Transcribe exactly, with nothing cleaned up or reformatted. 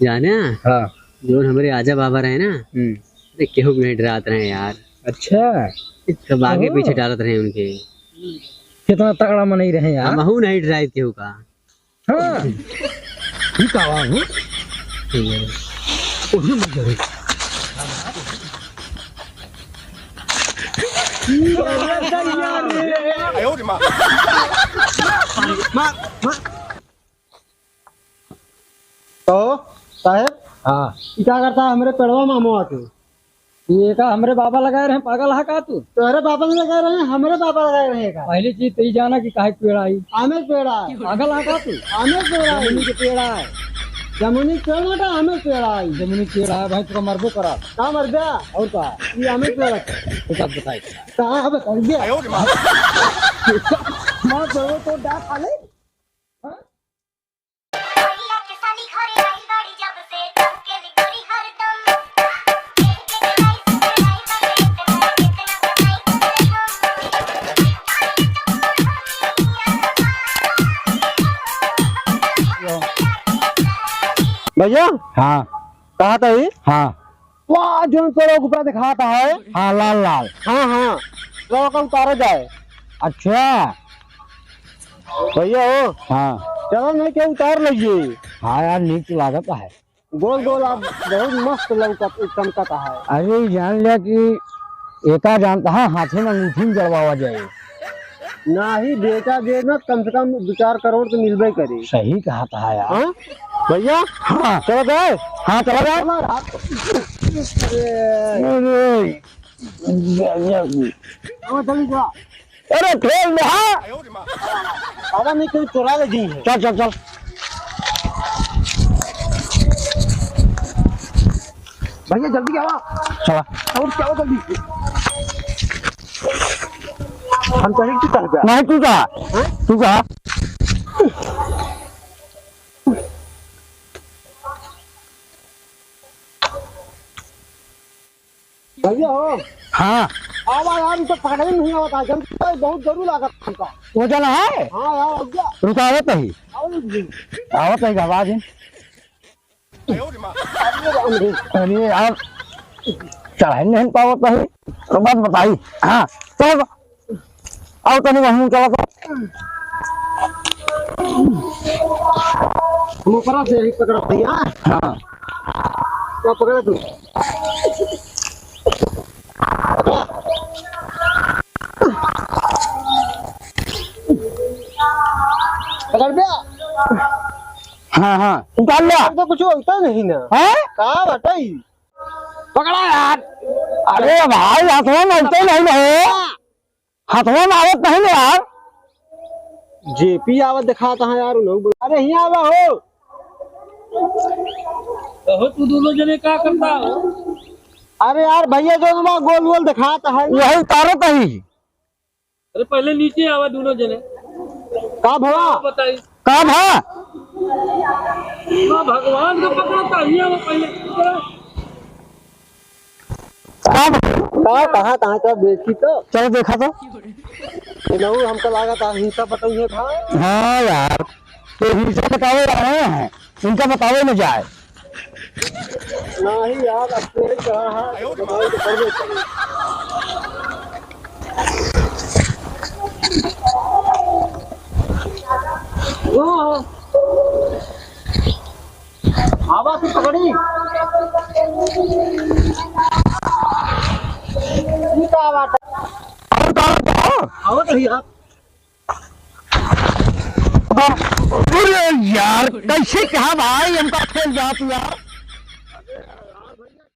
जाने? हाँ। जौन हमरे आजा बाबा रहे ना, हम्म। अरे केहू के नहीं डरात रहे यार। अच्छा। सब आगे ओहो। पीछे डालत रहे उनके। कितना तगड़ा मनई रहे यार। हमहू नहीं डराइत केहू का। हाँ। ई का बा हो? ठीक है। ओही में जरूर। मार, मार। तो साहेब, हाँ। ई का करता है हमरे पेड़वा मामो आके? ये का हमरे बाबा लगाए रहे, पागल है का तू? तोहरे बाबा ने लगाए रहे, हमरे बाबा लगाए रहे का? पहली चीज तो ई जाना कि काहे के पेड़ आई। आमे के पेड़ आई। पागल है का तू? आमे के पेड़ आई। जमुनी के पेड़ है। जमुनी के पेड़ ना का, आमे के पेड़ आई। जमुनी के पेड़ है भाई, तोका मरबो करा। का मर गया? और का? ये आमे के पेड़ है। तू सब बताई। का बताई दे? मार दो तो डाक खा ले। हाँ? भैया। हाँ। कहा था ही? हाँ। वाह, जौन पेड़वा के ऊपर दिखाता है। हाँ, लाल लाल। हाँ, हाँ, पेड़वा का उतारा जाए। अच्छा। भैया हो। हाँ। चलो नहीं, क्या उतार लीजिए। हाँ यार, नीक तो लागत है। गोल गोल आप बहुत मस्त लौकत, चमकत है। अरे, जान लिया कि एका जानता है, हाथे में अंगूठी में जड़वावा जाए। नाही, बेटा दे ना, कम से कम दो चार करोड़ तो मिलबे करे। सही कहा था यार। हाँ? भैया? हाँ। चला जाए? हाँ, चला जाए। चला यार। अरे। हाँ, जल्दी जा। अरे, खेल में, हाँ। आवा नहीं, कोई चोरा ले गई है। चल, चल, चल। भैया, जल्दी आवा। चला। और क्या हो जल्दी? हम कहीं की तरफ जा। नहीं, तू जा। हाँ? तू जा। भैया हो। हाँ। आवा यार, ई तो पकड़े नहीं आवत है, जरूर, बहुत जरूर लागत हमका। वजन है? हाँ यार, भैया। रुकावत है। आओ जी। आवत है, आवाज है। अरे राम रे। अरे यार, चढ़ाई नहीं पावत है, तो बात बताई। हाँ, चलो। आओ तनी वहीं चला तो। हम ऊपरा से ही पकड़ा भैया। हाँ। तो पकड़ा तू। पकड़ बे। हाँ, हाँ, उतार लिया। अब तो कुछ होता नहीं ना। हैं? का बताई? पकड़ा यार। अरे भाई, हथवा में होते नहीं ना हो। हथवा में आवत नहीं ना यार। जेपी आवत दिखाता है यार, उन्होंने बोला, "अरे, यहाँ आवा हो।" कहो, तू दोनों जने का करता हो? अरे यार, भैया जो तुम गोल गोल दिखाता है। वही उतारत ही। अरे, पहले नीचे आवा दोनों जने। का भवा? बताई। का भा? हाँ, भगवान को पकड़ो, चाहिए वो पहले। का भा? का कहा, कहाँ का देखी तो? चलो देखा तो। इनहू हमका लागत है, हिंसा बताइए था। हाँ यार, तो हिंसा बतावे रहे हैं, इनका बतावे न जाए। नहीं यार, अब पेड़ चढ़ा है, तो भाई तो करबे करी। ओ, आवा तू पकड़ी। ई का बात है? और का बात है? आवत रही आप। अरे यार, कैसे कहा भाई, हमका खेल जात यार।